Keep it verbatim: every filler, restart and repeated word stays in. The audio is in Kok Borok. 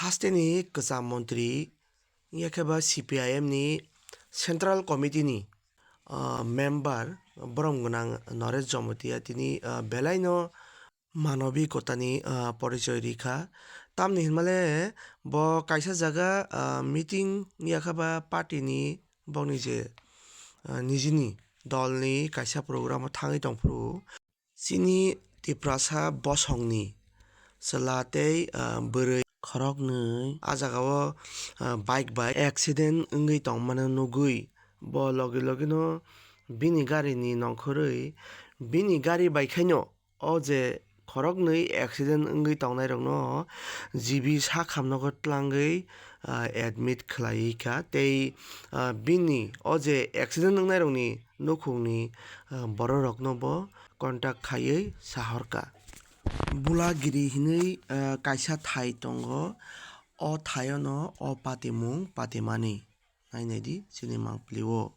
Hasteni kwcham montri, yakhe ba C P I M ni Central Committee ni, ah, member borom gwnang Naresh Jomotia tini, ah, belaino manobikotani, ah, porichoi rikha. Tamni hinmale bo kaisa jaga, ah, meeting yakhe ba party ni bokni je, ah, nijini dolni kaisa program o thangwi tongphuru. Chini Tiprasa bosongni chwla tei, ah, bwrwi khoroknwi a jagao, ah, bike bai accident wngwi tongmano nugwi bo logi logino bini garini nongkhorwi bini gari bai khaino o je khoroknwi accident wngwi tongnairokno G B sakhamnogo tlangwi, ah, admit khlaiwi kha tei, ah, bini o je accident wngnairokni nukhungni, ah, bororokno bo contact khaiwi sahorkha. Bulagiri hinwi, ah, kaisa thai tongo. O thaiono o patimung patimani. Nai naidi chini mangpili o.